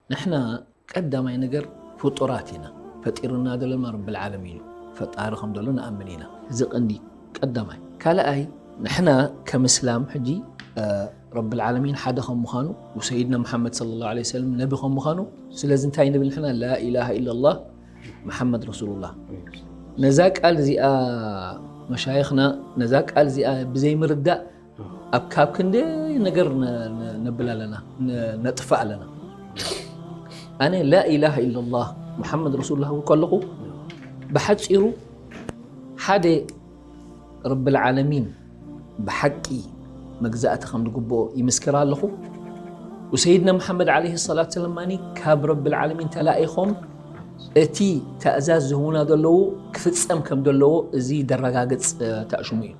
ንሕና ቀዳማይ ነገር ፍጡራት ኢና። ፈጢርና ዘለና ረብል ዓለሚን እዩ። ፈጣሪ ከም ዘሎ ንኣምን ኢና። እዚ ቀንዲ ቀዳማይ። ካልኣይ፣ ንሕና ከም እስላም ሕጂ፣ እ፣ ረብል ዓለሚን ሓደ ከም ምዃኑ፣ ወሰይድና መሓመድ ሰለላሁ ዐለይሂ ወሰለም ነቢ ከም ምዃኑ፣ ስለዚ እንታይ ንብል ንሕና? ላኢላሃ ኢለላህ መሓመድ ረሱሉላህ። ነዛ ቃል እዚኣ መሻይኽና፣ ነዛ ቃል እዚኣ ብዘይምርዳእ ኣብ ካብ ክንደይ ነገር ነ-፣ ነ-፣ ነብል ኣለና፣ ነ-፣ ነጥፍእ ኣለና። ኣነ ላኢላሃ ኢለላህ መሓመድ ረሱሉላህ ክብል ከለኹ፣ ብሓጺሩ ሓደ ረብል ዓለሚን ብሓቂ መግዛእቲ ከም ዝግብኦ ይምስክር ኣለኹ። ወሰይድና መሓመድ ዓለይሂ ሰላቱ ወሰላም ድማ ካብ ረብል ዓለሚን ተላኢኾም እቲ ትእዛዝ ዝህቡና ዘለዉ ክፍጸም ከም ዘለዎ እዚ ደረጋግጽ፣ እ፣ ተእሽሙ እዩ።